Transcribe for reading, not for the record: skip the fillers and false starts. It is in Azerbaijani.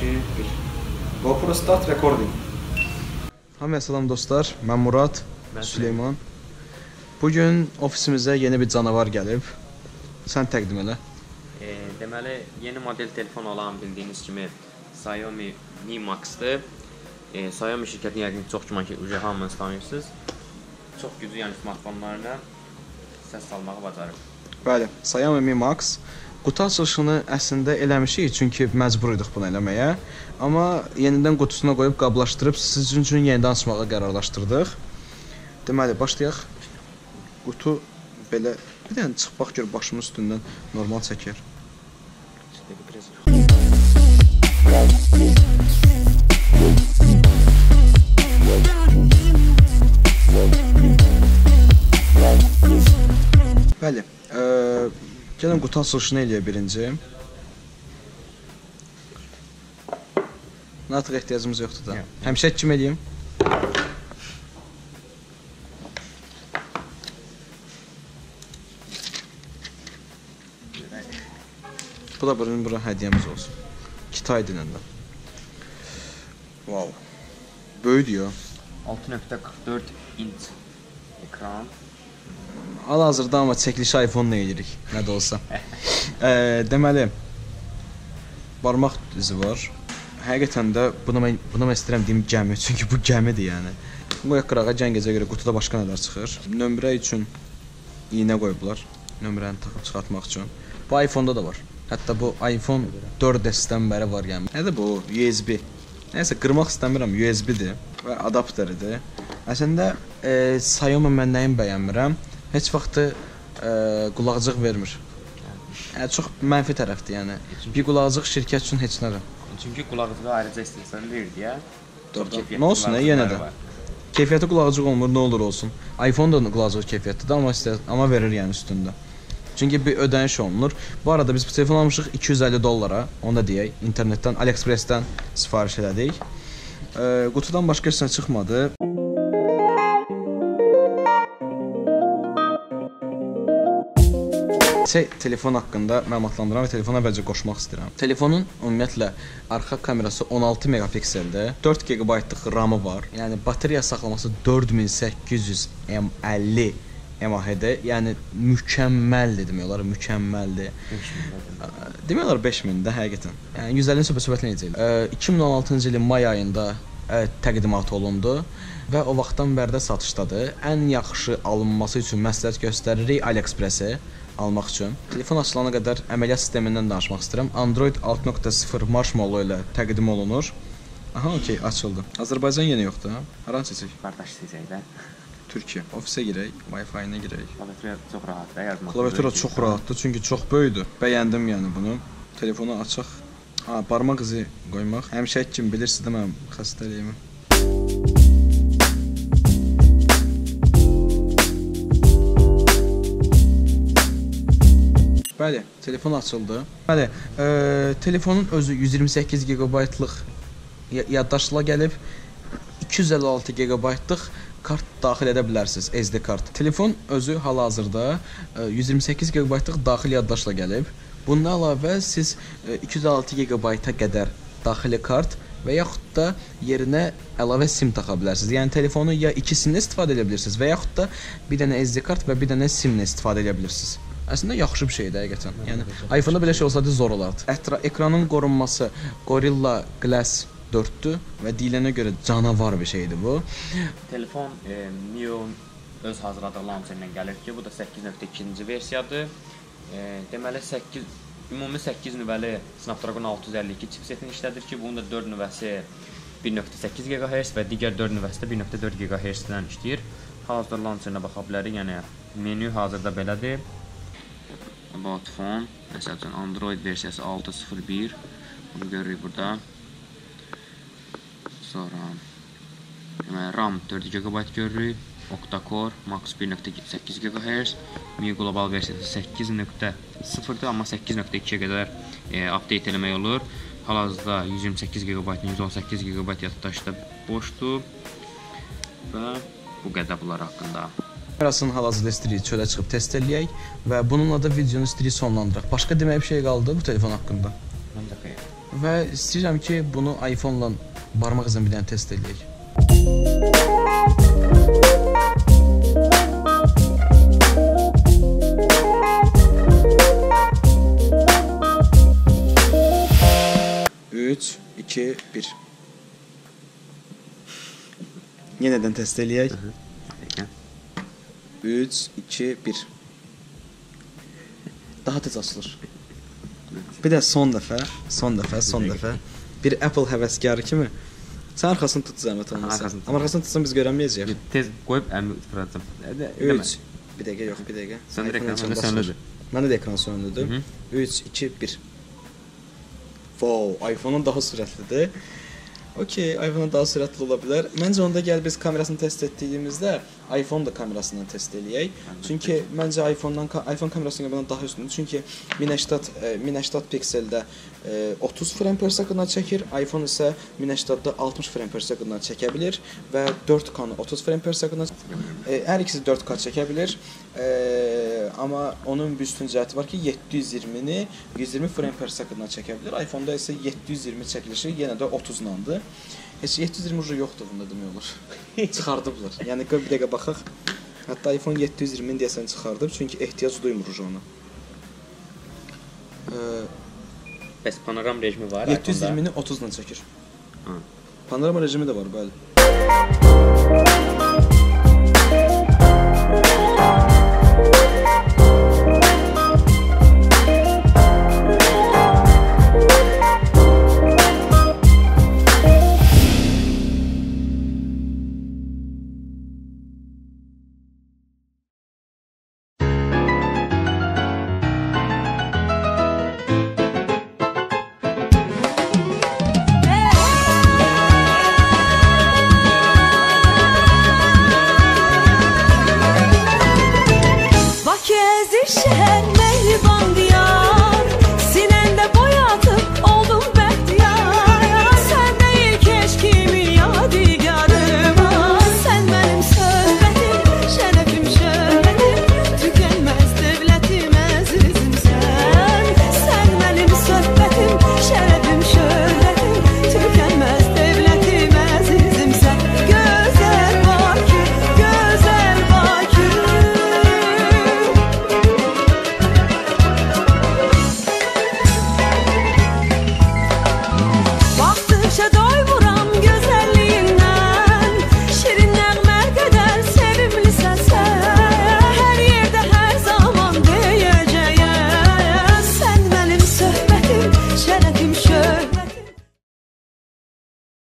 2, 1. GoPro start recording. Hamıya salam dostlar. Mən Murad, mən Süleyman. Bugün ofisimizə yeni bir canavar gəlib. Sən təqdim elə. Deməli, yeni model telefon olan bildiyiniz kimi Xiaomi Mi Max-dır. Xiaomi şirkətini yəqin çox güman ki, uca hamınız tanıyırsınız. Çox güclü, yəni smartfonlarına səs salmağı bacarır. Bəli, Xiaomi Mi Max. Qutu açılışını əslində eləmişik, çünki məcbur idik bunu eləməyə. Amma yenidən qutusuna qoyub qablaşdırıb sizin üçün yenidən açmağa qərarlaşdırdıq. Deməli, başlayaq. Qutu belə, bir dənə çıx bax gör başımın üstündən normal çəkir. Bəli, gəlin qutu açılışını eləyək birinci. Artıq ehtiyacımız yoxdur da. Həmişə kim eləyim? Bu da bunun bura hədiyyəmiz olsun. Kitay dilində. Wow. Böyük ya. 6.44 inç ekran. Hal-hazırda amma çəkilişi iPhone-la edirik, nə də olsa. Deməli, barmaq izi var. Həqiqətən də buna mən istəyirəm deyim gəmi, çünki bu gəmidir yəni. Qoyaq qırağa, gəlin gecə görə qutuda başqa nələr çıxır. Nömrə üçün iynə qoyublar, nömrəni taxıb çıxartmaq üçün. Bu iPhone-da da var. Hətta bu iPhone 4S-dən bəri var yəni. Nədir bu? USB. Nəysə, qırmaq istəmirəm, USB-dir və adapteridir. Əslində, Xiaomi mən nəyin bəyənmirəm? Heç vaxtı qulaqcıq vermir. Yəni, çox mənfi tərəfdir yəni. Bir qulaqcıq şirkət üçün heç nədir. Çünki qulaqcığı ayrıca istəsən verir deyə. Nə olsun, yenə də. Keyfiyyəti qulaqcıq olmur, nə olur olsun. iPhone da qulaqcıq keyfiyyətlidir, amma verir yəni üstündə. Çünki bir ödəniş olunur. Bu arada biz bu telefon almışıq 250 dollara, onu da deyək, internetdən, AliExpress-dən sifariş elədik. Qutudan başqa heç nə çıxmadı. Telefon haqqında məlumatlandıram və telefona əvvəlcə qoşmaq istəyirəm. Telefonun ümumiyyətlə arxa kamerası 16 megapikseldir, 4 GB-lıq RAM-ı var. Yəni batareya saxlaması 4850 mAh-dir. Yəni mükəmməldir demək olar, mükəmməldir. Demək olar 5000-də həqiqətən. Yəni 150-ni söhbət eləyəcəklər. 2016-cı ilin may ayında təqdimat olundu və o vaxtdan bəri də satışdadır. Ən yaxşı alınması üçün məsləhət göstəririk AliExpress-i almaq üçün. Telefon açılana qədər əməliyyat sistemindən danışmaq istəyirəm. Android 6.0 Marshmallow ilə təqdim olunur. Aha, okey, açıldı. Azərbaycan yenə yoxdur, ha? Haranı seçək? Qardaş seçək də. Türkiyə. Ofisə girək, Wi-Fi-nə girək. Klaviatura çox rahatdır, yazmaq. Klaviatura çox rahatdır, çünki çox böyüdür. Bəyəndim yəni bunu. Telefonu açaq. Ha, barmaq izi qoymaq. Həmişə kim bilirsiniz də mənim xəstəliyimi. Bəli, telefon açıldı. Bəli, telefonun özü 128 GB-lıq yaddaşla gəlib, 256 GB-lıq kart daxil edə bilərsiniz, SD kart. Telefon özü hal-hazırda 128 GB-lıq daxil yaddaşla gəlib. Bundan əlavə siz 256 GB-a qədər daxili kart və yaxud da yerinə əlavə SIM taxa bilərsiniz. Yəni telefonu ya ikisini istifadə edə bilirsiniz və yaxud da bir dənə SD kart və bir dənə SIM-lə istifadə edə bilirsiniz. Əslində yaxşı bir şeydir həqiqətən. Yəni iPhone-da belə şey olsaydı zor olardı. Ekranın qorunması Gorilla Glass 4-dür və deyilənə görə canavar bir şeydir bu. Telefon Mi öz hazırladığı launcherlə gəlir ki, bu da 8.2-ci versiyadır. Deməli ümumi 8 nüvəli Snapdragon 652 chipsetini işlədir ki, bunun da 4 nüvəsi 1.8 GHz və digər 4 nüvəsi də 1.4 GHz-dən işləyir. Hazırda launcherinə baxa bilərik, yəni menü hazırda belədir. About Phone, məsəl üçün Android versiyası 6.01, bunu görürük burada. Sonra deməli, RAM 4 GB görürük, Octa-core max 1.8 GHz, Mi Global versiyası 8.0-dır, amma 8.2-yə qədər update eləmək olur. Hal-hazırda 128 GB, 118 GB yaddaşda boşdur və bu qədər bunlar haqqında. Kamerasını hal-hazırda istəyirik çölə çıxıb test eləyək və bununla da videonu istəyirik sonlandıraq. Başqa demək bir şey qaldı bu telefon haqqında? Məncə xeyr. Və istəyirəm ki, bunu iPhone-la barmaq izlə bir dənə test eləyək. 3, 2, 1. Yenədən test eləyək. 3, 2, 1. Daha tez açılır. Bir də son dəfə, son dəfə, son dəfə. Bir Apple həvəskarı kimi. Sən arxasını tut zəhmət olmasa. Amma arxasını tutsan biz görənməyəcəyik. Tez qoyub əlimi fırlatacağam. 3. Bir dəqiqə yox, bir dəqiqə. Söndür ekranı, söndür. Məndə də ekran söndürdü. 3, 2, 1. Wow, iPhone-un daha sürətlidir. Okey, iPhone-un daha sürətli ola bilər. Məncə onda gəl biz kamerasını test etdiyimizdə iPhone da kamerasından test eləyək. Çünki məncə iPhone kamerasından bundan daha üstündür. Çünki 1080 pikseldə 30 frame per second-dan çəkir. iPhone isə 1080-da 60 frame per second-dan çəkə bilir və 4K-nı 30 frame per second-dan hər ikisi 4K çəkə bilir. Amma onun bir üstün cəhəti var ki, 720-ni 120 frame per second-dan çəkə bilir. iPhone-da isə 720 çəkilişi yenə də 30-landır. Heç 720 ucu yoxdur bunda demək olur. Çıxardıblar. Yəni bir dəqiqə baxaq. Hətta iPhone 720-ni deyəsən çıxardıb, çünki ehtiyac duymur ona. Bəs panoram rejimi var iPhone-da? 720-ni 30-la çəkir. Panorama rejimi də var, bəli.